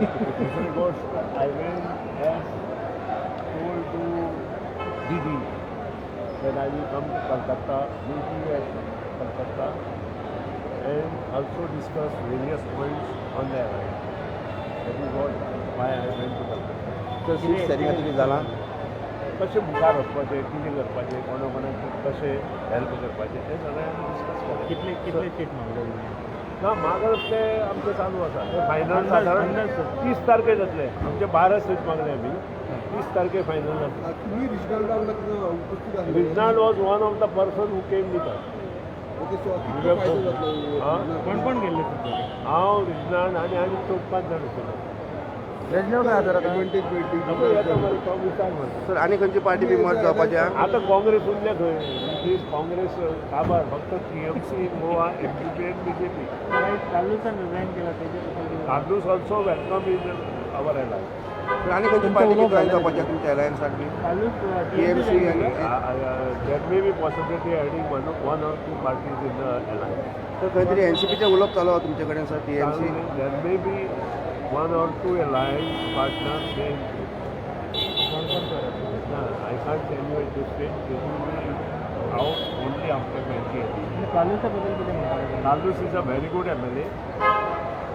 दुसरी गोश्ट, हांवें as told to Didi that I will come to Calcutta, meet you at Calcutta and also discuss various points on the alliance. That is what why I went to Calcutta. Sir, seat sharing कितें जालां? कशें मुखार वचपाचें, कितें करपाचें, कोणा कोणाक कशें हेल्प करपाचें तें सगळें आमी डिस्कस केलें. कितले कितले सीट मागले तुमी? ना, मागप तें आमचें चालू आसा. तें फायनल अंदाज- सादारण अंदाज सर. 30 तारखेर जातलें. आमचे 12 सीट मागले आमी, 30 तारखेर फायनल जातलें. तुम्ही रिजनल उपस्थित आसले? Reginald was one of the person who came with us. Okay, so कितलो फायदो जातलो? हा? कोण कोण गेल्ले तुमचे? हांव, रिजनाल्ड आनी आनी चौग पांच जाण आशिल्ले. एडवांटेज मेळटली? आतां येता मरे तो, विचार मरे. सर, आनी खंयची पार्टी बी मर्ज जावपाची आहा? आतां काँग्रेस उरल्या खंय? काँग्रेस काबार. फक्त टीएमसी, गोवा, एमपीपी आनी बीजेपी. कार्लुसान रिझायन केला तेजे बद्दल कितें? Carlos also welcome in our alliance. Sir, आनी खंयची पार्टी बी जॉयन जावपाची आहा तुमच्या अलायन्साक बी? कार्लूस टीएमसी आनी There may be possibility adding one or two parties in the alliance. Sir, खंय तरी एनसीपीचें उलोवप चालू आहा तुमचे कडेन sir, TMC? There may be one or two alliance partner may include. कोण कोण करत? I can't tell you at this stage. This will be out only after 28. कार्लुसा बद्दल कितें म्हणटा? Carlos is a very good MLA.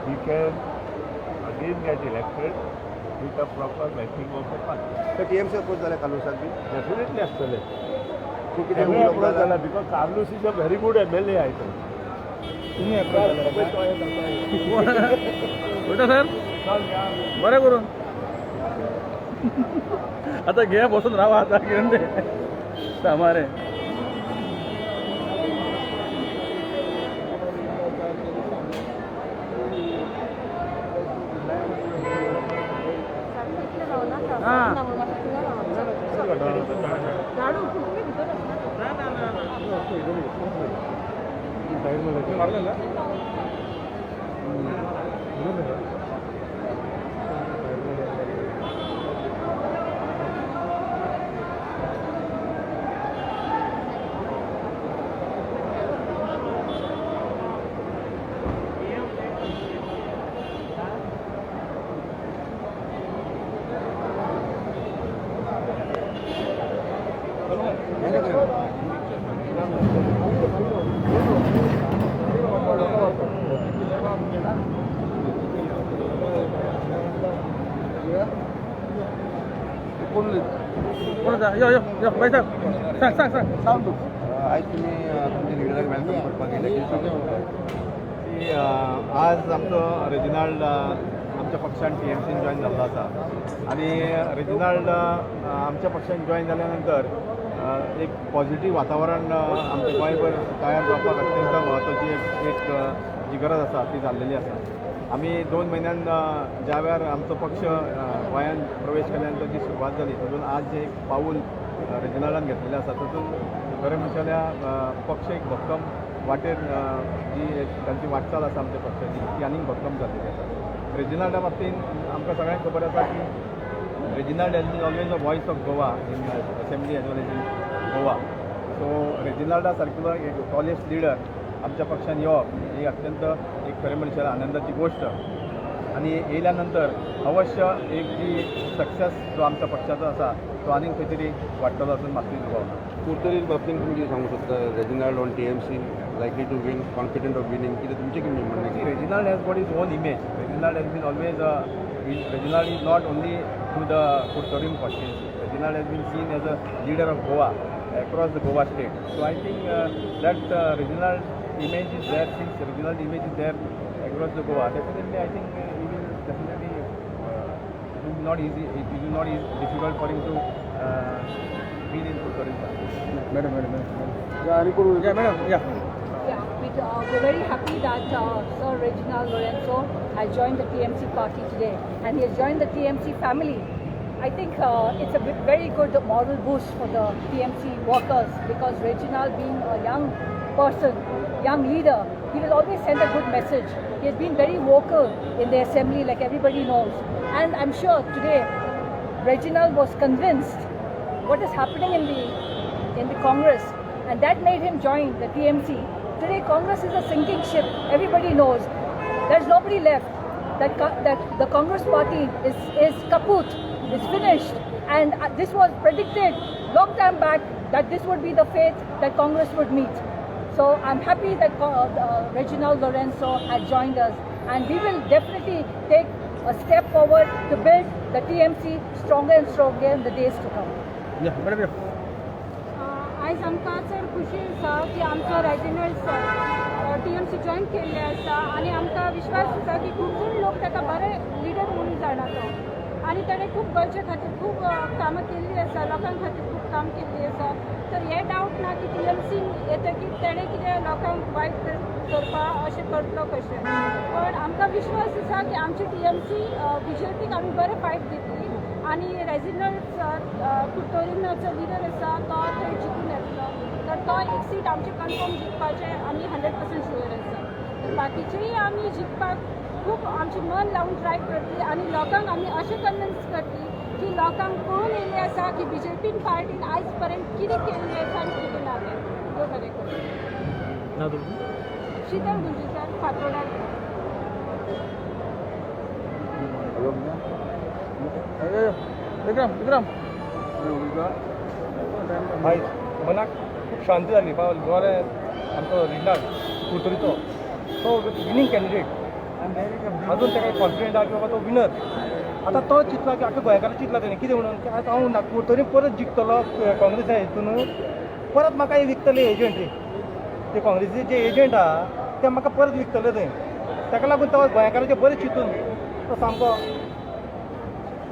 He can again get elected with a proper backing of the party. Sir, TMC approach जाल्या कार्लुसाक बी? Definitely आसतलें. खूब कितें सगळे उलोवप approach जालां? जाला because Carlos is a very good MLA, I think. तुम्ही approach झाला? बेटा सर, बरें करून आता घे, बसून राहा आता. घेऊन दे सामारे. झाडू तुम्ही भितर आसना. कोण आसा? यो यो यो भाई साहेब, सांग सांग सांग. आयज तुमी तुमच्या लिडराक welcome करपाक गेले, कितें सांगू शकता? की आज आमचो रेजिनाल्ड आमच्या पक्षान टीएमसीन जॉयन जाल्लो आसा आनी रेजिनाल्ड आमच्या पक्षान जॉयन जाल्या नंतर एक पॉझिटीव वातावरण आमच्या गोंयभर तयार जावपाक अत्यंत म्हत्वाची एक एक जी गरज आसा ती जाल्लेली आसा. आमी 2 म्हयन्यान ज्या वेळार आमचो पक्ष गोंयांत प्रवेश केल्या नंतर जी सुरवात जाली, तातूंत आज जे एक पावूल रेजिनाल्डान घेतलेलें आसा, तातूंत खरें म्हणचे जाल्यार पक्ष एक भक्कम वाटेर जी एक तांची वाटचाल आसा आमच्या पक्षाची, ती आनीक भक्कम जाल्लेली आसा. रेजिनाल्डा बाबतींत आमकां सगळ्यांक खबर आसा की Reginald has been always a voice of Goa in assembly as well as in Goa. So रेजिनाल्डा सारकिलो एक टॉलेस्ट लिडर आमच्या पक्षान येवप ही अत्यंत एक खरें म्हणल्यार आनंदाची गोश्ट आनी येयल्या नंतर अवश्य एक जी सक्सेस जो आमच्या पक्षाचो आसा तो आनीक खंय तरी वाडटलो असून मातूय दुबाव ना. कुडतरी बाबतींत तुमी कितें सांगू शकता? Reginald on TMC likely to win, confident of winning, कितें तुमचें कितें म्हणणें? See, Reginald has got his own image. Reginald has been always a, Reginald is not only to the Curtorim constituency. Reginald has been seen as a leader of Goa across the Goa state. So I think that Reginald image is there. Since Reginald image is there across the Goa, definitely I think he will definitely. It will be not easy. It will not easy, difficult for him to win in Curtorim. Madam, madam, madam, आनी कोण? या madam, या. Yeah, we're very happy that Sir Reginald Lorenzo has joined the TMC party today and he has joined the TMC family. I think it's a very good moral boost for the TMC workers because Reginald, being a young person, young leader, he will always send a good message. He has been very vocal in the assembly, like everybody knows. And I'm sure today Reginald was convinced what is happening in the Congress, and that made him join the TMC. Today, Congress is a sinking ship. Everybody knows. There's nobody left. that the Congress party is kaput, is finished, and this was predicted long time back that this would be the fate that Congress would meet. So I'm happy that Reginald Lourenco has joined us, and we will definitely take a step forward to build the TMC stronger and stronger in the days to come. Yeah, madam. आयज आमकां चड खुशी आसा की आमचो Reginald sir TMC join केल्ले आसा आनी आमकां विश्वास आसा की खूब जाण लोक ताका बरे लिडर म्हणून जाणा तो आनी ताणें खूब गोंयच्या खातीर खूब कामां केल्ली आसा, लोकां खातीर खूब काम केल्ली आसा. तर हे डावट ना की TMC येतकीर ताणें कितें लोकांक वायट करपा अशें करतलो कशें, पण आमकां विश्वास आसा की आमची TMC बीजेपीक आमी बरें फायट दितली आनी रेजिनल्ड सर कुडतरीचो लिडर आसा तो थंय जिखून येतलो, तर तो एक सीट आमची कन्फर्म जिखपाचें आमी 100% शुअर आसा. तर बाकीचेय आमी जिखपाक खूब आमचें मन लावन ट्राय करतली आनी लोकांक आमी अशें कन्विन्स करतली की लोकांक कळून येयल्लें आसा की बीजेपीन पार्टीन आयज पर्यंत कितें केल्लें आसा आनी कितें ना तें. देव बरें करूं. शीतल गुंजीकर, फातोर्डा. विक्रम विक्रम आयज मनाक खूब शांती जाली. बरें आमचो रिजनाल्ड कुडतरीचो तो विनींग कॅन्डिडेट, अजून ताका कॉन्फिडंट आहा की बाबा तो विनर. आतां तो चिंतला की आख्या गोंयकारां चिंतला तेणें कितें म्हणून की आतां हांव कुडतरी परत जिखतलो काँग्रेसा हितून, परत म्हाका हे विकतले एजंट, ते काँग्रेसीचे जे एजंट आहा ते म्हाका परत विकतले थंय. ताका लागून तो गोंयकारांचें बरें चिंतून तो सामको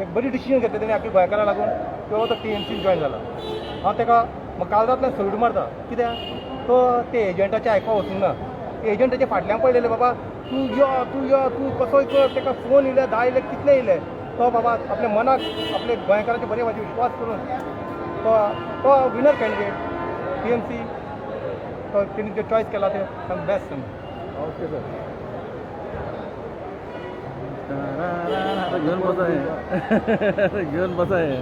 एक बरी डिसिजन घेतलें तेणें आख्या गोंयकारां लागून की बाबा तो TMC join जाला. हांव ताका काळजांतल्यान सल्यूट मारता, कित्याक तो ते एजंटाचें आयकूंक वचूंक ना. एजंटाच्या फाटल्यान पडलेले बाबा तूं यो तूं यो तूं कसोय कर, ताका फोन येयले, 10 येयले, कितले येयले, तो बाबा आपल्या मनाक आपले गोंयकाराचे बरे भाशेन विश्वास करून तो तो विनर कॅन्डिडेट TMC तो तेणी जे चॉयस केला ते सामकें बेस्ट. Okay sir. आता घेऊन बसा हे, घेऊन बसा हे.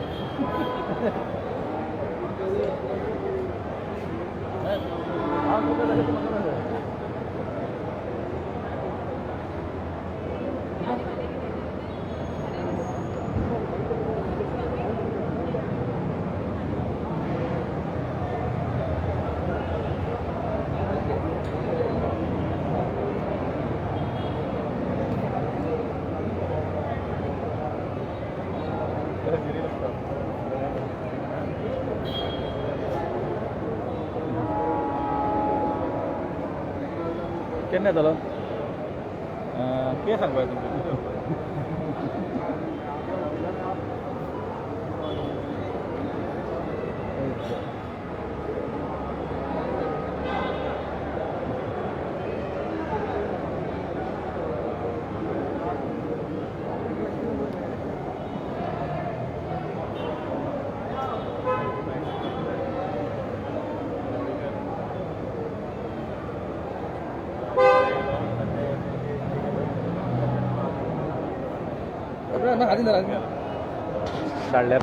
केन्ना येतलो कितें सांगपाक तुमकां? धाडल्यार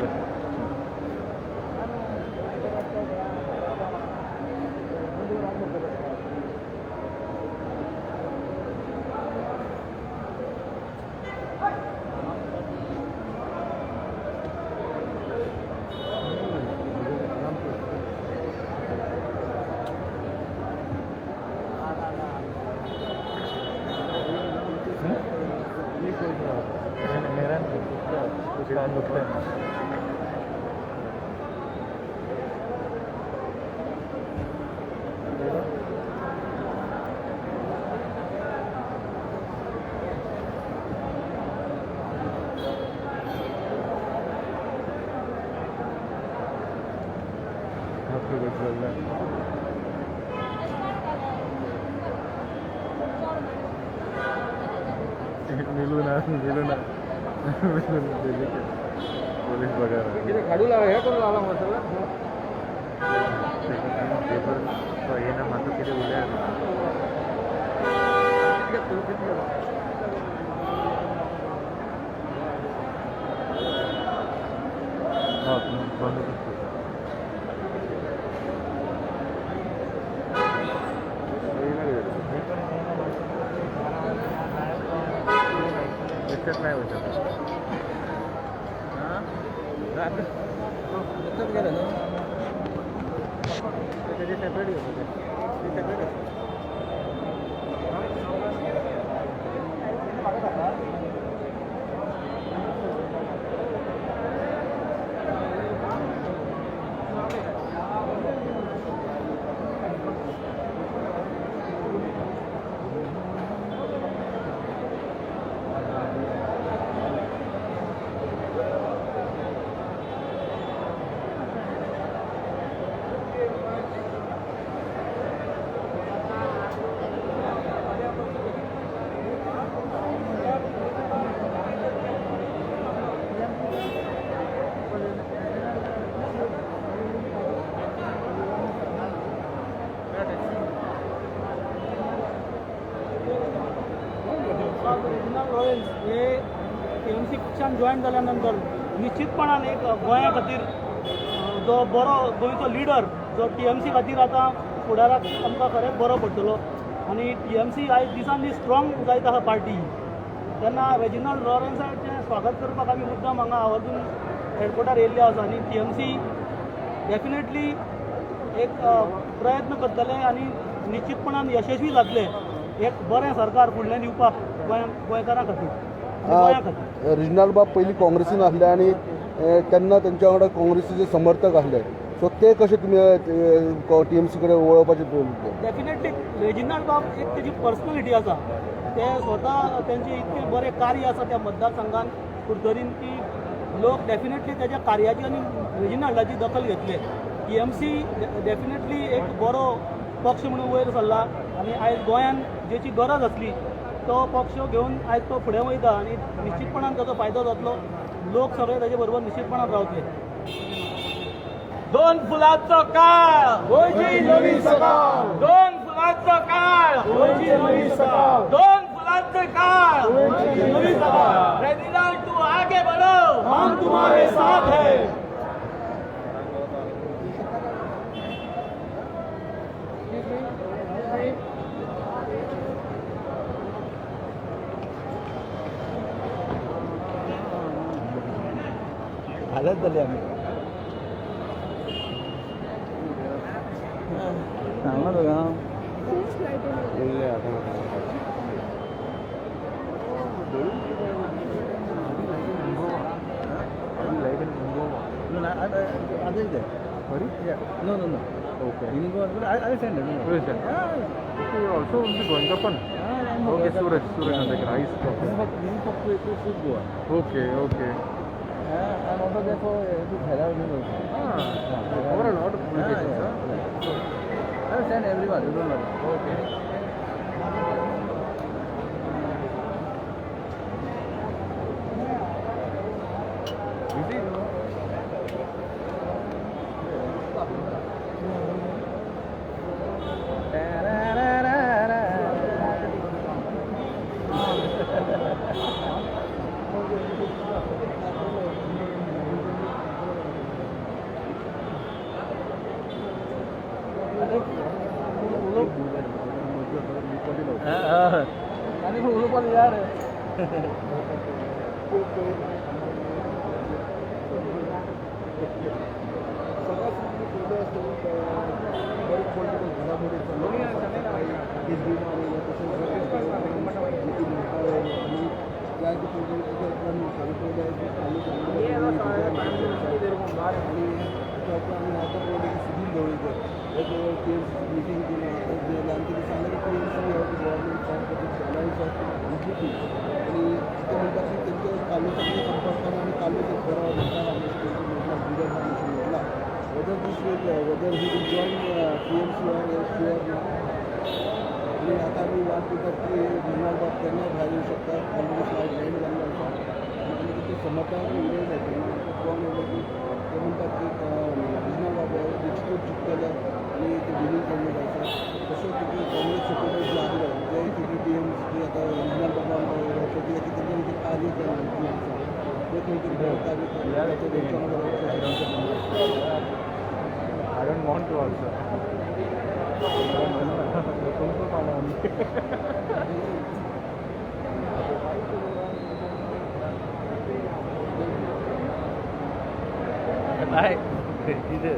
पोलीस बघा खाडू लावा, हे करून लावला मग सगळं. पेपर हे ना म्हाका कितें उलया बंद करता. रिक्षात नाही होऊ शकत. रिक्षात गेलं ना. त्याचे सेपरेट घेतो, ते सेपरेट असतं. रेजिनाल्ड लॉरेन्स हे टीएमसी पक्षान जॉयन जाल्या नंतर निश्चितपणान एक गोंया खातीर जो बरो गोंयचो लिडर जो टीएमसी खातीर आतां फुडाराक आमकां खरेंच बरो पडटलो आनी टीएमसी आयज दिसान दीस स्ट्रॉंग जायत आसा पार्टी. तेन्ना रेजिनाल्ड लॉरेन्साचें स्वागत करपाक आमी मुद्दाम हांगा आवर्जून हेडक्वॉर्टर येयल्ले आसा आनी टीएमसी डेफिनेटली एक प्रयत्न करतले आनी निश्चितपणान यशस्वी जातले एक बरें सरकार फुडलें दिवपाक गोंया गोंयकारां खातीर आनी गोंया खातीर. रिजनल बाब पयलीं काँग्रेसीन आसले आनी तेन्ना तेंच्या वांगडा काँग्रेसीचे समर्थक आसले, सो ते कशे तुमी टीएमसी कडेन वळोवपाचे? डेफिनेटली रेजिनाल्ड बाब एक तेजी पर्सनॅलिटी आसा. ते स्वता तेंचे इतकें बरें कार्य आसा त्या मतदारसंघान कुडतरीन की लोक डेफिनेटली तेज्या कार्याची आनी रेजिनाल्डाची दखल घेतले. टीएमसी डेफिनेटली एक बरो पक्ष म्हणून वयर सरला आनी आयज गोंयान जेची गरज आसली तो पक्ष घेवन आयज तो फुडें वयता आनी निश्चितपणान ताचो फायदो जातलो. लोक सगळे ताजे बरोबर निश्चितपणान रावतले. दोन फुलांचो काळ, गोंयची नवी सकाळ. दोन फुलांचो काळ, गोंयची नवी सकाळ. दोन फुलांचो काळ, गोंयची नवी सकाळ. रेजिनाल्ड, तू आगे बढ़ो, हम तुम्हारे साथ है. हालत जाली आमी. सांगला तुका. येयल्ले आतां. No, no, I think there. Sorry? Yeah. No. Okay. In Goa, but I will send it. You will send. Yeah. Okay, also will be going up on. Yeah, I'm Okay, going Suraj, Suraj Nandekar, ice This is for to Goa. Okay. Yeah, I'm also there for to Hyderabad also. Ah, you cover a lot of publications, Yeah, huh? yeah. I will send everyone. You don't worry. Okay. Busy? आनी उलोवपाक यार. सगळ्यात पयलो आसतना बरेच political घडामोडी चालू आसात. सकाळी केजरीवाल येयले, तशेंच नितीन गडकरी येयले आनी जायते पॉलिटिकल उपरांत सारी पयले आनी ताच्या उपरांत आमी आतां पळयलें की सुदीन ढवळीकर हे टीएमसीची मिटींग केली. आतां जें आनी तेणी सांगलें की टीएमसी हे गव्हर्मेंट फॉर्म करता अलायन्स ऑफ बीजेपी आनी ते म्हणटा की तेंच्या कार्लुसा कडेन संपर्कान आनी कार्लूस एक बरो नेता आहा अशें तेंचे म्हटलां, लिडर आहा अशें म्हटलां. Whether this will whether he will join TMC or sure ना. आनी आतां आमी वाट पळयतात की रिजनल बाब केन्ना भायर येवं शकता. ऑलरेडी फ्लायट लँड जाल्लो आसा आनी आमी तेंच्या समर्थकां उलयले तेन्ना आमकां कळोन येयलें की ते म्हणटात की रिजनल बाब हे निश्चीत जिखतले आनी ते विनींग कॅन्डिडेट आसा. तशेंच तुजे काँग्रेस सपोर्टर्स जे आसले जे तुजी टीएमसी आतां रिजनल बाबान कित्याक की तेंच्यांनी तें कार्य केलां टीएमसी तें खंय तरी बरें कार्य केलां तेंच्या वांगडा रावचें अशें तांचें म्हणणें आसा. I don't want to also. Kung Fu Panda only. नाही कितें रे.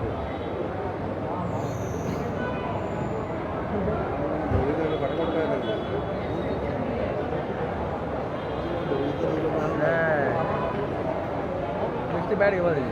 बेश्टी बॅट घेवपा तेजी.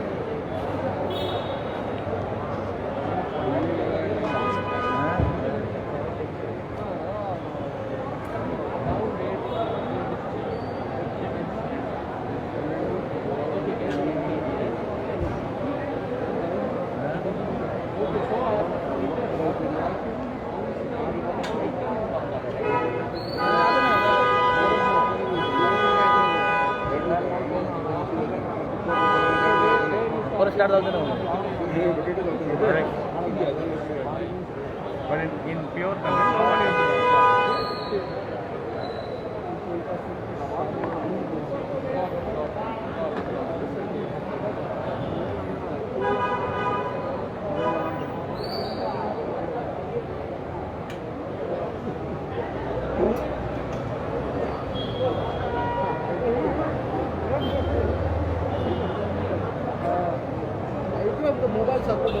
परत स्टार्ट जावचें ना. But in pure Kannada, nobody will know. Mobile support.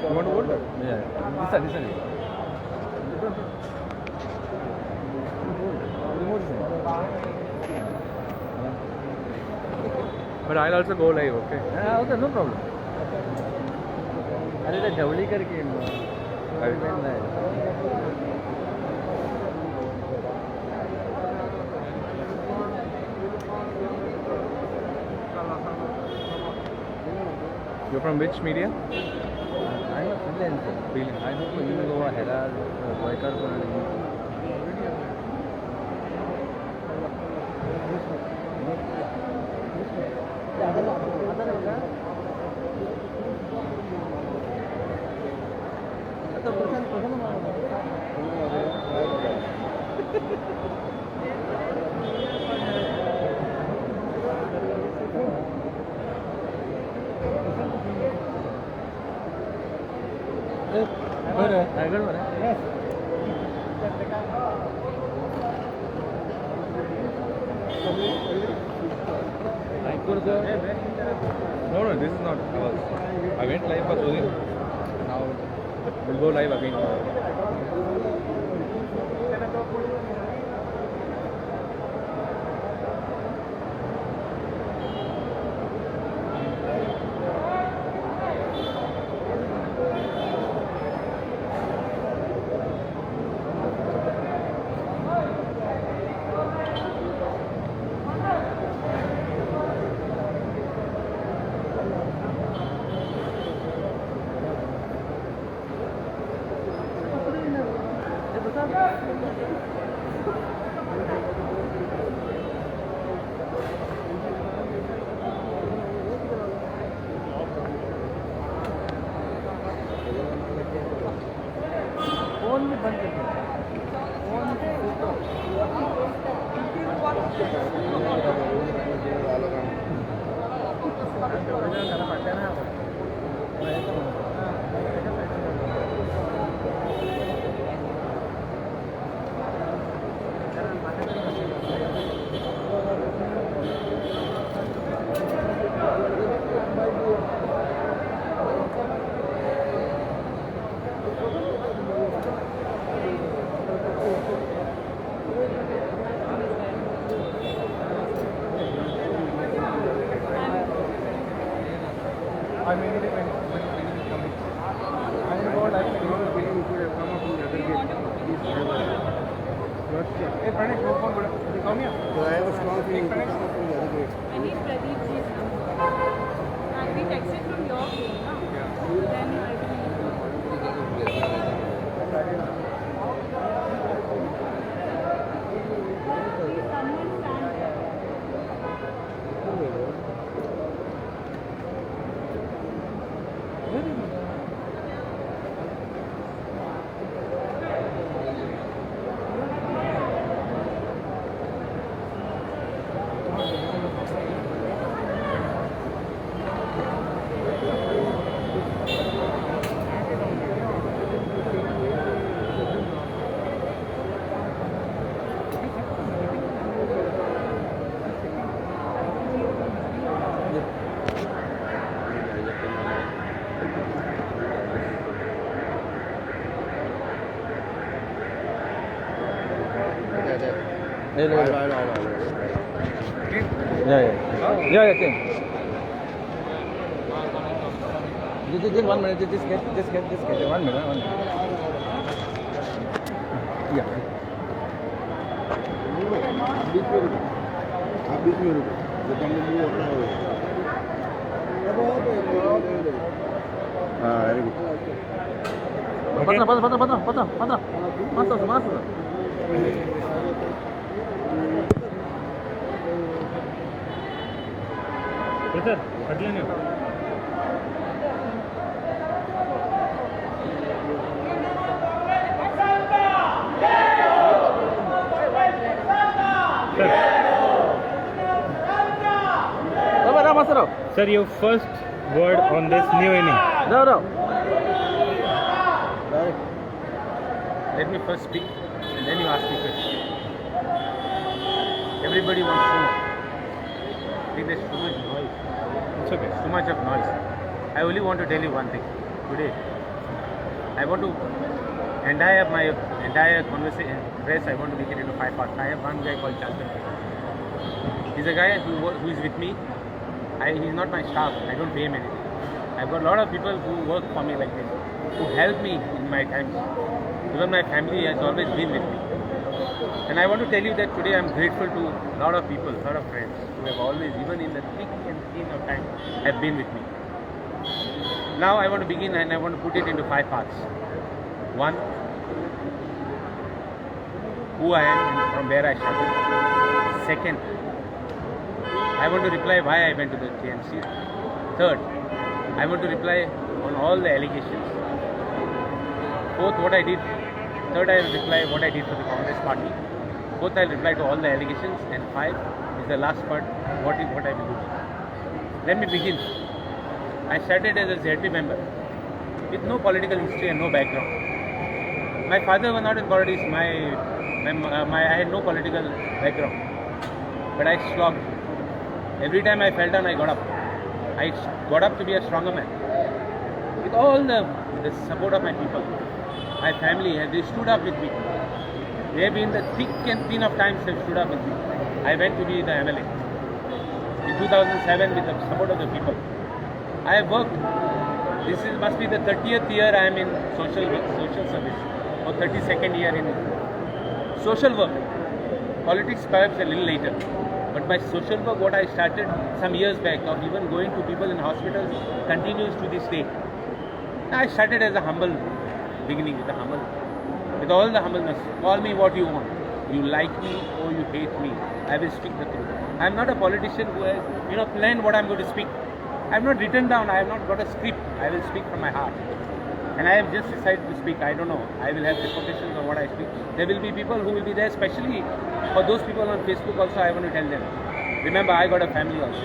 You want to hold that? Yeah. This side, this side. But I'll also go live, okay? Yeah, okay, no problem. अरे ते Dhavalikar came. I went live. You're from which media? I'm a freelancer. Freelance. I do for New Goa, Herald, Goikar. Raigad बरं. No, no, this is not ours. I went live for Sudin. Now we'll go live again. I may need it when you come in. I will go live. You could have come up from the other gate. Please have a cross check. Hey, Pranesh, go phone. Come here. So I have a strong feeling you could come up from the other gate. I need Pradeep ji's number. I will text it from your phone, na? Then I will. Someone stand there. Yeah, okay. Just 1 minute. Just get. 1 minute, 1 minute. Yeah. आप beach में रुको, जब हम move होता है। हाँ, very good. 15, 15. Sir, फाटल्यान यो. Sir, your first word on this new inning. No. Let me first speak and then you ask me questions. Everybody wants to know. I think there's too much noise. It's okay. Too much of noise. I only want to tell you one thing. Today, I want to entire my entire conversation press. I want to make it into 5 parts. I have one guy called Chandran. He's a guy who is with me. He's not my staff. I don't pay him anything. I've got a lot of people who work for me like this, who help me in my times. Even my family has always been with me. And I want to tell you that today I'm grateful to a lot of people, a lot of friends who have always, even in the thick and thin of time, have been with me. Now I want to begin and I want to put it into 5 parts. 1, who I am and from where I started. 2nd, I want to reply why I went to the TMC. 3rd, I want to reply on all the allegations. 4th, what I did. 3rd, I will reply what I did for the Congress party. 4th, I will reply to all the allegations. And 5 is the last part, what I will do. Let me begin. I started as a ZP member with no political history and no background. My father was not in politics. I had no political background. But I slogged. Every time I fell down, I got up. I got up to be a stronger man. With all the support of my people, my family, they stood up with me. They have been the thick and thin of times, they stood up with me. I went to be the MLA in 2007 with the support of the people. I have worked. This must be the 30th year I am in social service, or 32nd year in social work. Politics perhaps a little later. But my social work, what I started some years back, of even going to people in hospitals, continues to this day. I started as a humble beginning, with all the humbleness. Call me what you want. You like me or you hate me. I will speak the truth. I am not a politician who has, planned what I am going to speak. I have not written down. I have not got a script. I will speak from my heart. And I have just decided to speak. I don't know. I will have repercussions on what I speak. There will be people who will be there, especially for those people on Facebook also, I want to tell them. Remember, I got a family also.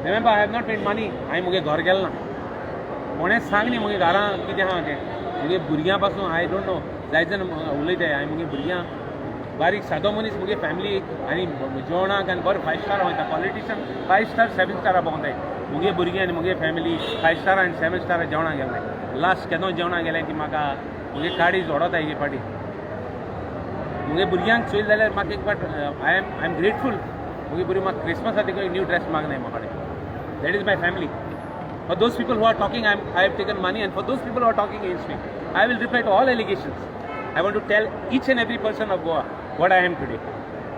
Remember, I have not made money. I am घर गेल ना. कोणेच सांग न्ही म्हगे घरां कितें आहा तें. म्हगे भुरग्यां पासून I don't know जायत जाण उलयताय. हांवें म्हगे भुरग्यां बारीक सादो मनीस म्हगे फॅमिली आनी जेवणाक आनी बरें 5 स्टार वयता. Politician 5 star 7 स्टारा भोंवताय. म्हगे भुरगीं आनी म्हगे फॅमिली 5 स्टार आनी 7 स्टारा जेवणाक गेल्ले. लास्ट केन्ना जेवणाक गेलें की म्हाका म्हगे काडी जोडता एक फाटी. म्हगे भुरग्यांक चोयलें जाल्यार म्हाका एक फाट I am grateful. म्हगे भुरगीं म्हाका क्रिसमसा देखून एक न्यू ड्रेस मागनाय म्हाका. That is my family. For those people who are talking, I have taken money, and for those people who are talking against me, I will reply to all allegations. I want to tell each and every person of Goa what I am today.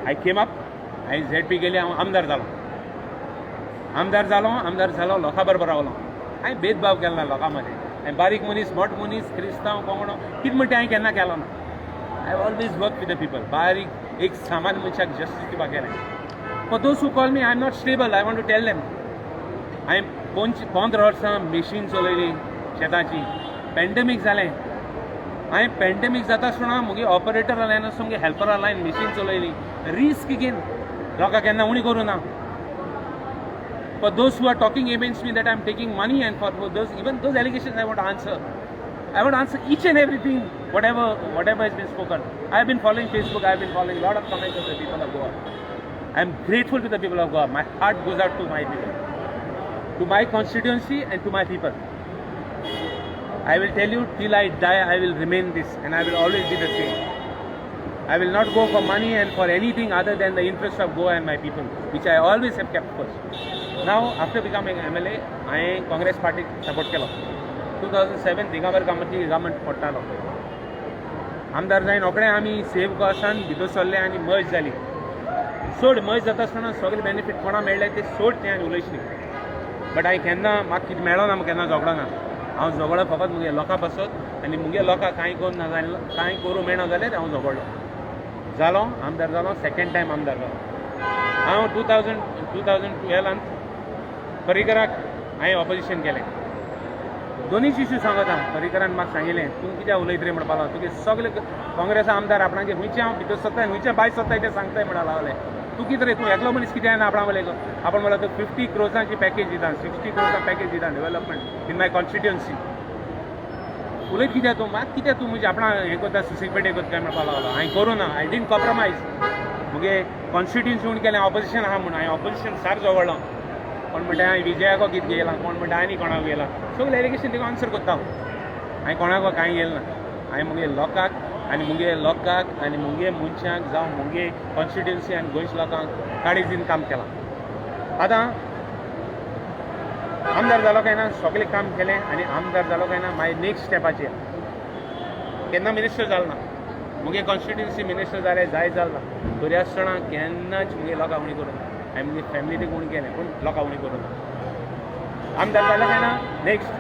I came up, I ZP गेले, हांव आमदार जालो. आमदार जालो, आमदार जालो, लोकां बरोबर रावलो. हांवें भेदभाव केलो ना लोकां मदें. हांवें बारीक मनीस, मोटो मनीस, क्रिस्तांव, कोंगणो, कितें म्हणटा हांवें केन्ना केलो ना. I always work with the people. बारीक एक सामान्य मनशाक जस्टीस दिवपाक गेलें. For those who call me I am not stable, I want to tell them, हांवें 15 वर्सां मशीन चलयली शेताची. पॅन्डेमीक जालें. हांवें पॅन्डेमीक जाता आसतना म्हगे ऑपरेटर लायन आसूं, म्हगे हेल्परा लायन मशीन चलयली. रिस्क घेवन लोकांक केन्ना उणी करूं ना. For those who are talking against me that I am taking money, and for those, even those allegations I want to answer. I want to answer each and everything, whatever has been spoken. I have been following Facebook, I have been following a lot of comments of the people of Goa. I am grateful to the people of Goa. My heart goes out to my people, to my constituency and to my people. I will tell you, till I die, I will remain this, and I will always be the same. I will not go for money and for anything other than the interest of Goa and my people, which I always have kept first. Now, after becoming MLA, I Congress party support केलो. 2007 Digambar कामतची government पडटालो. आमदार जावन रोखडे आमी save गोवासान भितर सरले आनी मर्ज जाली. सोड, मर्ज जाता आसतना सगळे बेनिफीट कोणा मेळ्ळे ते सोड, तें आनी उलयच न्ही. बट हांवें केन्ना म्हाका कितें मेळना म्हूण केन्ना झगडो ना. हांव झगडो फकत म्हगे लोकां पासत, आनी म्हगे लोकांक कांय करूं ना जाल्यार, कांय करूं मेळना जाल्यार हांव झगडलो. जालो आमदार जालो, सेकेंड टायम आमदार जालो हांव. 2012 पर्रीकराक हांवें ऑपोजिशन केलें. दोनीच इश्यू सांगता. पर्रीकरान म्हाका सांगिल्लें, तूं कित्याक उलयत रे म्हणपाक लागलो, तुगे सगळे काँग्रेस आमदार आपणागे खंयचे हांव भितर सरताय, खंयचे भायर सरताय तें सांगताय म्हणपाक लागले. तूं कितें रे, तूं एकलो मनीस कितें जायना आपणा वयले. आपण म्हणल्यार तूं 50 क्रोर्सांची पॅकेज दिता, 60 क्रोर्सां पॅकेज दिता डेव्हलपमेंट इन my constituency. उलयत कित्याक तूं, मात कित्याक तूं म्हणजे आपणा हें करता, सुसेगपेटे करता काय म्हणपाक लागलो. हांवें करूं ना, I didn't compromise. म्हगे कॉन्स्टिट्युएन्सी म्हूण केलें, ऑपोजिशन आहा म्हूण हांवें ऑपोजिशन सार झगडलो. कोण म्हणटा हांवें विजयाको कितें घेयलां, कोण म्हणटा आनी कोणाक घेयलां. सगळे एलिगेशन तिका आन्सर करता हांव. हांवें कोणाक कांय घेयलें ना. हांवें म्हगे लोकांक आनी म्हगे लोकांक आनी म्हगे मनशांक जावं म्हगे कॉन्स्टिट्युएन्सी आनी गोंयच्या लोकांक काळीज दिवन काम केलां. आतां आमदार जालो काय ना, सगळें काम केलें आनी आमदार जालो काय ना, मागीर नेक्स्ट स्टेपाचेर केन्ना मिनिस्टर जालो ना. म्हगे कॉन्स्टिट्युएन्सी मिनिस्टर जालें जाय जालें ना, तरी आसतना केन्नाच म्हगे लोकांक उणी करूं ना. हांवें म्हगे फॅमिली उणी केलें, पूण लोकांक उणी करूं ना. आमदार जालो काय ना, नेक्स्ट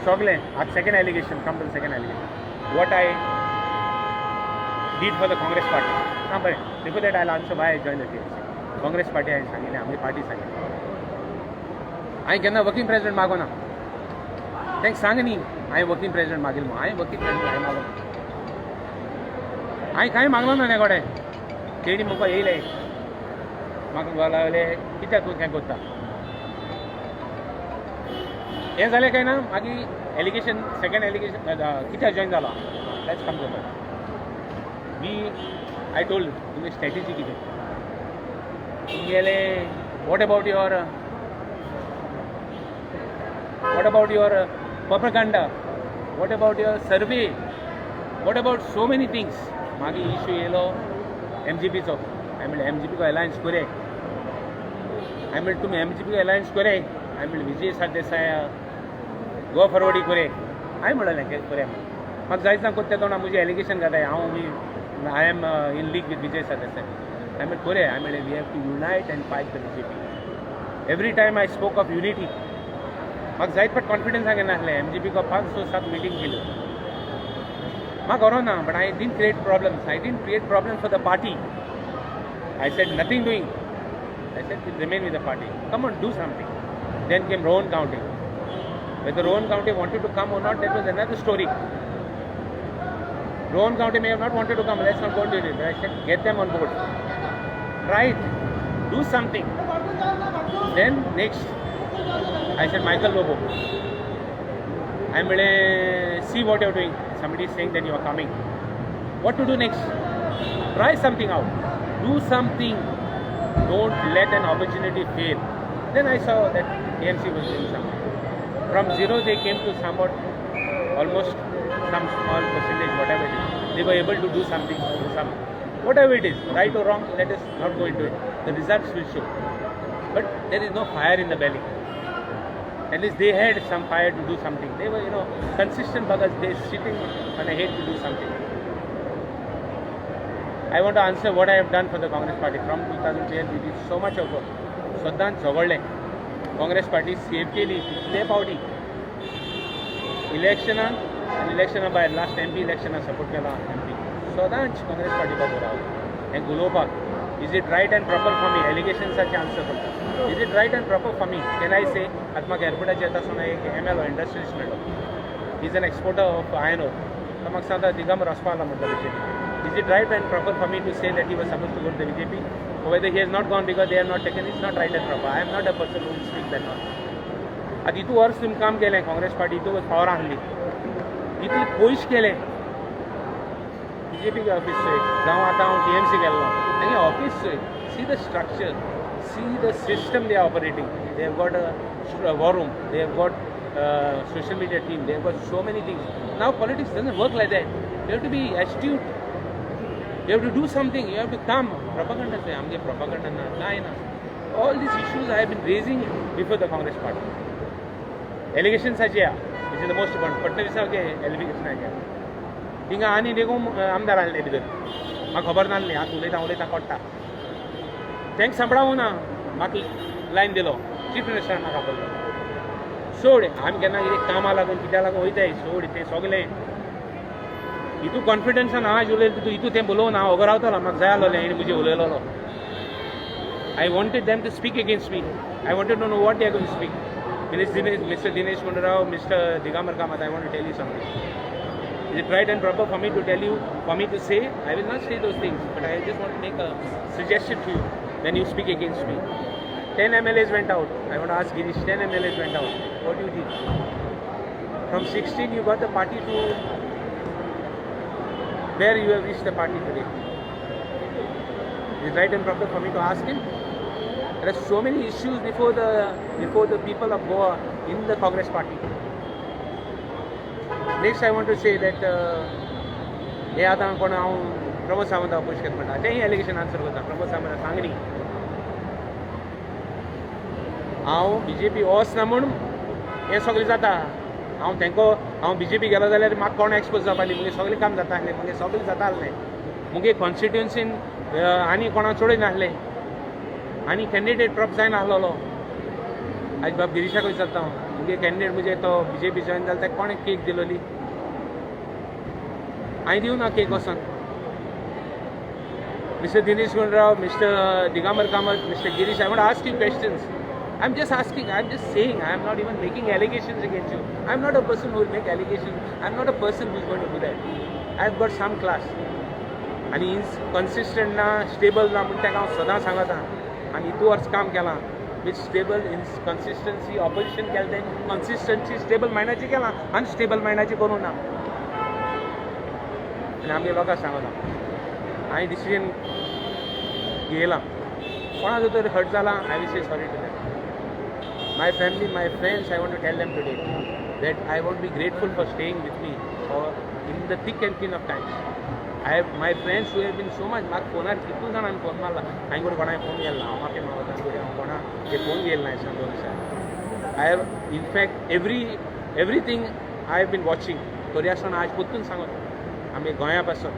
सगळें. आतां second allegation, come to second allegation, what I did for the Congress party. आं बरें, before that I answer why I join the TMC. Congress party हांवें सांगिल्लें, आमची पार्टी सांगिल्लें, हांवें केन्ना वर्किंग प्रेसिडेंट मागो ना. तांकां सांग न्ही हांवें वर्किंग प्रेसिडेंट मागिल्लो म्हूण. हांवें वर्किंग प्रेसिडेंट हांवें मागलो, हांवें कांय मागलो ना. कडेन तेणी म्हाका येयले, म्हाका म्हणपाक लागले कित्याक तूं हें करता, हें जालें काय ना. मागीर एलिगेशन, सेकंड एलिगेशन, कित्याक जॉयन जालो. Let's come to we. I told तुमगे स्ट्रॅटेजी कितें तुमगेलें, what about your propaganda, what about your survey, what about so many things. मागीर इशू येयलो एमजीपीचो. हांवें म्हणलें एमजीपीको अलायन्स कोरया. हांवें म्हणलें तुमी एमजीपीको अलायन्स कोरया. हांवें म्हणलें विजय सरदेसाय गोवा फॉरवर्डी कोरया. हांवें म्हणलें कोरया म्हणून. म्हाका जायच ना कोत्ते तोंडा म्हजें एलिगेशन घाताय हांव I am in league with Vijay Sardesai. हांवें म्हणलें कोरया. हांवें म्हणलें we have to unite and fight the BJP. Every time I spoke of unity. म्हाका जायत पण कॉन्फिडन्स नासलें. एमजीपीको 5, 6, 7 मिटींग केल्यो. म्हाका खबर ना, but I didn't create problems. I didn't create problems for the party. I said nothing doing. I said remain with the party, come on, do something. Then came Rohan Khaunte. Whether Rohan Khaunte wanted to come or not, that was another story. Rohan Khaunte may have not wanted to come, let's not go into it. But I said, get them on board. Try it. Do something. Then next, I said, Michael Lobo. I'm going see what you're doing. Somebody is saying that you are coming. What to do next? Try something out. Do something. Don't let an opportunity fail. Then I saw that TMC was doing something. From zero they came to somewhat, almost some small percentage, whatever it is. They were able to do something, do some, whatever it is, right or wrong, let us not go into it. The results will show. But there is no fire in the belly. At least they had some fire to do something. They were, consistent buggers. They sitting on a head to do something. I want to answer what I have done for the Congress party. From 2012, we did so much of work. सदांच झगडले, Congress party save केली कितले फावटी इलेक्शनान आनी इलेक्शना भायर. Last MP इलेक्शनाक support केला MP. सदांच Congress party बाबू रावलो. हें उलोवपाक, is it right and proper for me? एलिगेशन्साचे answer करता. Is it right and proper for me, can I say? आतां म्हाका एअरपोर्टाचेर येता आसतना एक एमएलओ इंडस्ट्रियलिस्ट मेळ्ळो. Is an exporter of iron ore. तो म्हाका सांगता, दिगंबर वचपा आला म्हणटा BJP. Is it right and proper for me to say that he was supposed to go to the BJP? Or whether he has not gone because they have not taken, it's not right and proper. I am not a person who will speak that one. आतां इतू वर्स तुमी काम केलें, Congress party इतू power आहली, इतले पयशे केले. BJP office चोय, जावं आतां हांव टीएमसी गेल्लो, तांगे ऑफिस चोय. See the structure, see the system they are operating. They have got a war room, they have got social media team, they have got so many things. Now politics doesn't work like that. You have to be astute. You have to do something. You have to come. Propaganda say, आमगे propaganda ना, काय ना. All these issues I have been raising before the Congress party. Allegations आचे, this is the most important. फडणवीसाक allegation आचे. हिंगा आनी देखून आमदार आहले भितर. म्हाका खबर नासली. आतां उलयता उलयता कळटा. तांकां सांपडावूं ना. म्हाका लायन दिलो. चीफ मिनिस्टरान म्हाका आपयलो. सोड, आमी केन्ना कितें कामां लागून कित्याक लागून वयताय, सोड तें सगलें. हितू कॉन्फिडन्सान आज उलयता तूं, हितू तें उलोवना हांव ओगो रावतलो. म्हाका जाय आसलोलें हेणी म्हजें उलयलोलो. I wanted them to speak against me. I wanted to know what they are going to speak. Mr. Dinesh Gundu Rao, Mr. Digambar Kamath, I want to tell you something. Is it right and proper for me to tell you, for me to say? I will not say those things, but I just want to make a suggestion to you when you speak against me. 10 MLAs went out. I want to ask Girish, 10 MLAs went out. What you did? From 16, you got the party to where you have reached the party today. Is it right and proper for me to ask him? There are so many issues before the people of Goa in the Congress party. Next, I want to say that हे आतां कोण हांव Pramod Sawant oppose केला म्हणटा, तेंय allegation answer करता. प्रमोद सावंत सांगली, हांव BJP वचना म्हूण हें सगळें जाता. हांव तेंको हांव बीजेपी गेलो जाल्यार म्हाका कोण एक्सपोज जावपा, मुगे सगळें काम जाता आसलें, मुगे सगळें जाता आसलें. मुगे कॉन्स्टिट्युएन्सीन आनी कोणाक चडय नासलें आनी कॅन्डिडेट प्रॉप जायनासलेलो. आयज बाब गिरीशाक विचारता हांव, मुगे कॅन्डिडेट म्हणजे तो बीजेपी जॉयन जालो, ताका कोणें केक दिलोली? हांवें दिवना केक वचोन. Mr. Dinesh Gundu Rao, Mr. Digambar Kamath, Mr. Girish, I want to ask you questions. I'm just asking, I'm just saying, I'm not even making allegations against you. I'm not a person who will make allegations. I'm not a person who is going to do that. I've got some class. आनी consistent ना, stable ना म्हूण ताका हांव सदां सांगता. आनी इतू वर्स काम केलां with stable in consistency. Opposition केलें तें कन्सिस्टन्सी स्टेबल मायंडाचें केलां, अनस्टेबल मायंडाचें करूंक ना. आनी आमगे लोकांक सांगता, हांवें डिसिजन घेयलां. कोणाचो तरी हर्ट जाला, I will say sorry to them. My family, my friends, I want to tell them today that I want be grateful for staying with me for in the thick and thin of times. I have my friends who have been so much. म्हाका फोनार कितू जाणांनी phone मारला. हांवें कोण कोणाक phone केलो ना. हांव माफी मागता, हांव कोणाक फोन केलो ना ह्या 2 दिसान. I have, in fact, everything I have been watching. तरी आसतना आज परतून सांगत, आमगे गोंया पासत,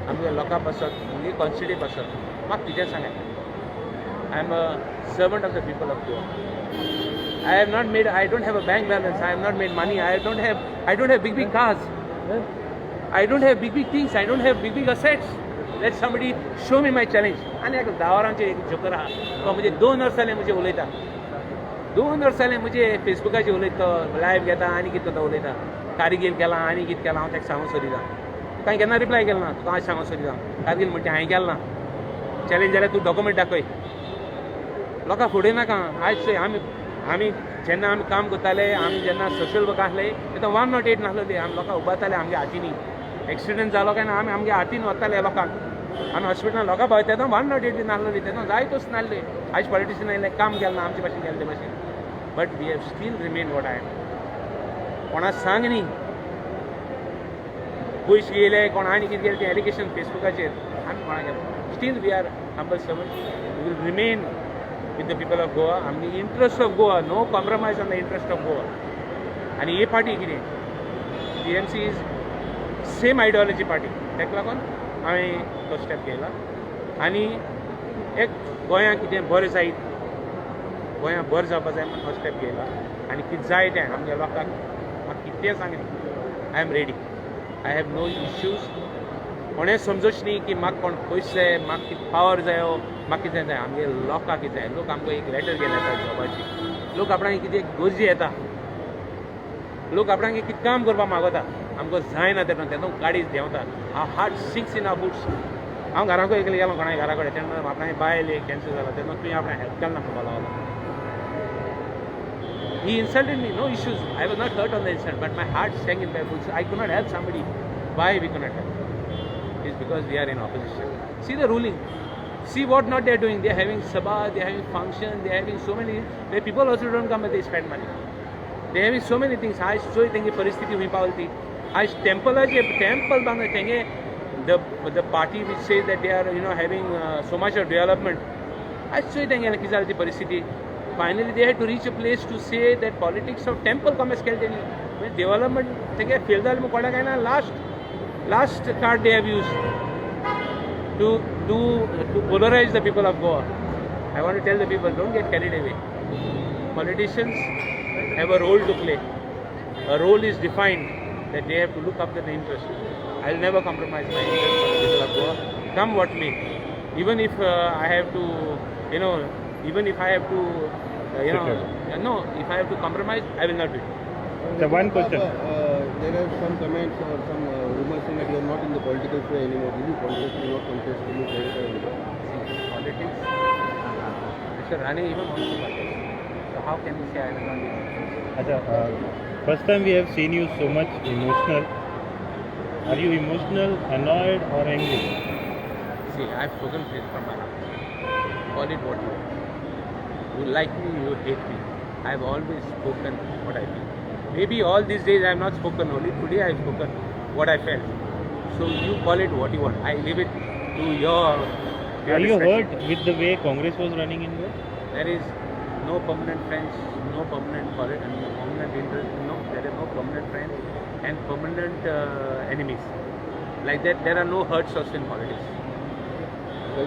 आमगे लोकां पासत, आमगे कॉन्स्टिट्युएंसी पासत म्हाका कितें सांगात. I am a servant of the people of Goa. I have not made, I don't have a bank balance. I have not made money. I don't have big, big cars. I don't have big, big things. I don't have big, big assets. Let somebody show me my challenge. आनी एक 10 वरांचेर एक joker आहा, तो म्हणजे 2 वर्स जालें म्हजे उलयता, 2 वर्स जालें म्हजे फेसबुकाचेर उलयता, लायव्ह घेता आनी कितें करता, उलयता. कारगील केलां आनी कितें केलां. हांव ताका सांगूंक सोदिता, तुका हांवें केन्ना रिप्लाय केलो ना. तुका हांव सांगूंक सोदिता, कारगील म्हणटा हांवें केलें ना. चॅलेंज जाल्यार तूं डॉक्युमेंट दाखय. लोकां फुडें नाका. आयज चोय, आमी जेन्ना आमी काम करताले, आमी जेन्ना सोशल वर्क आसले, तेन्ना 108 नासलेली. आमी लोकांक उबारताले आमच्या हातींनी. एक्सिडंट जालो काय ना, आमी आमच्या हातीन वताले लोकांक, आमी हॉस्पिटलान लोकां पावयता. तेन्ना 108 नासलेली, तेन्ना जायतोच नासले. आयज पॉलिटिशियन आयले, काम केलें ना आमचे भाशेन, केल्ले भाशेन. But we have still remain what I am. कोणा सांग न्ही, पयशे गेले कोण आनी कितें केलें, तें एलिगेशन फेसबुकाचेर आमी कोणाक केलें. Still we are humble servant. We will remain. with the people of Goa. आमगे interest of Goa, no compromise on the interest of Goa. आनी हे पार्टी कितें, TMC is same ideology party, ताका लागून हांवें तो स्टेप घेतला. आनी एक गोंयांत कितें बरें जायत, गोंयांत बरें जावपा जाय म्हूण हो स्टेप घेतला. आनी कितें जाय तें आमच्या लोकांक म्हाका कितें सांगलें, I am ready, I have no issues. कोणें समजोच न्ही की म्हाका कोण पयशे जाय, म्हाका कितें पावर जायो, म्हाका कितें जाय. आमगे लोकांक कितें जाय, लोक आमकां एक लेटर घेवन येता जॉबाची, लोक आपणाक कितें गरजी येता, लोक आपणाक कितें काम करपाक मागता, आमकां जायना तेन्ना तेन्ना गाडी देंवता. Our heart sinks in our boots. हांव घराकूय एकलें गेलो कोणाय घरा कडेन, तेन्ना आपणाय बायल एक कॅन्सर जाला, तेन्ना तुवें आपणाक हेल्प केलें ना म्हणपाक लागलो. He insulted me, no issues. I was not hurt on the insult, but my heart sank in my boots. I could not help somebody. Why we could not help? It's because we are in opposition. See the ruling. See what not they are doing. They are having sabha, they are having function, they are having so many. Where people also don't come and they spend money. They are having so many things. आज चोय तेंगे परिस्थिती हुंय पावली ती. आज टेम्पलाचे temple बांदला तेंगे the party which says that they are, you know, having so much of development. आज चोय तेंगे कितें जाली ती परिस्थिती. Finally they had to reach a place to say that politics of temple commerce केलें तेणी. डेव्हलपमेंट तेंगे फेल जालें म्हूण कोणाक कांय ना. Last card they have used to polarize the people of Goa. I want to tell the people, don't get carried away. Politicians have a role to play. A role is defined that they have to look after the interest. I will never compromise my interest for the people of Goa, come what may. Even if I have to, you know, even if I have to, you know, no, if I have to compromise, I will not do it. The one question. There are some comments or some rumors saying that you are not in the political fray anymore. Will you contest? Will you not contest? Will you clarify on that? Politics. Mr. Rane even wants to contest. So how can you say I will not be? Acha, first time we have seen you so much emotional. Are you emotional, annoyed or angry? See, I have spoken from my heart. Call it what you want. You like me, you hate me. I have always spoken what I feel. Maybe all these days I have not spoken, only today I have spoken what I felt. So you call it what you want. I leave it to your Are you discretion. Hurt with the way Congress was running in Goa? There is no permanent friends, no permanent permanent interest, no, there are no permanent friends and permanent enemies. Like that, there are no hurts also in politics.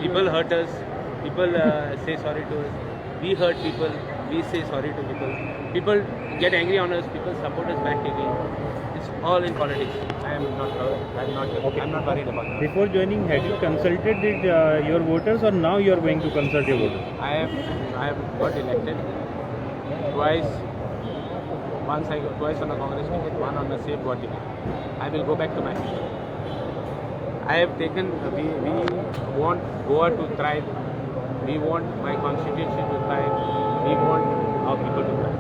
People hurt us, people say sorry to us, we hurt people, we say sorry to people. People get angry on us, people support us back again. It's all in politics. I am not hurt. Okay. I am not worried about that. Before joining, had you consulted your voters, or now you are going to consult your voters? I have got elected twice. Once I got twice on a Congress ticket, one on the Save Goa ticket. I will go back to my history. I have taken. We want Goa to thrive. We want my constituency to thrive. We want our people to thrive.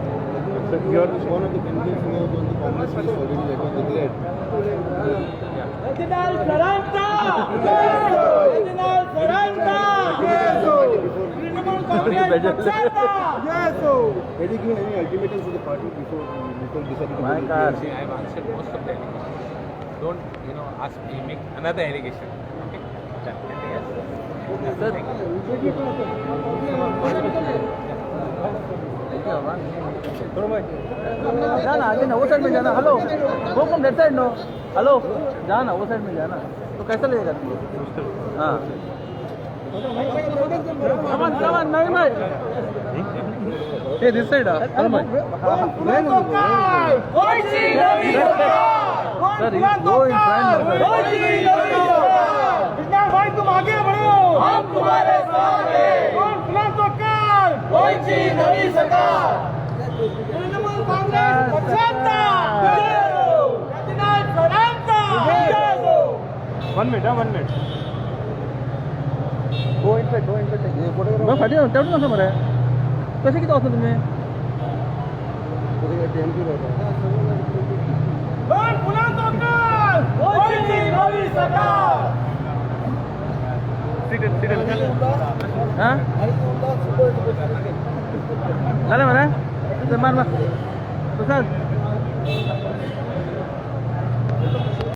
So you are one of the candidates who was on the Congress list already that was declared. Yeah. Reginald Ferranta! Reginald Ferranta! Trinamool Congress पक्षाचा! Had you given any ultimatums to the party before deciding to go to the See, I have answered most of the allegations. Don't, you know, ask me, make another allegation. Okay? Done. Anything else? Thank you. जाना आगे ना, वो side में जाना. Hello, go from that side. No, hello, जाना वो side में जाना. तो कैसा लगेगा तुमको? हाँ, कमान कमान नहीं भाई, ये this side. Hello भाई, सर गो इन फ्रंट. भाई तुम आगे बढ़ो, हम तुम्हारे साथ हैं. कौन तो कर कोई चीज नहीं सरकार. तृणमूल कांग्रेस पक्षांता रेजिनाल्ड फरांता. 1 minute, 1 minute. Go inside, go inside. मग फाटी तेवढं नसा मरे. कसे किती असं तुम्ही? कौन तो कर कोई चीज नहीं सरकार. हां झालं मरे. मार मार प्रसाद.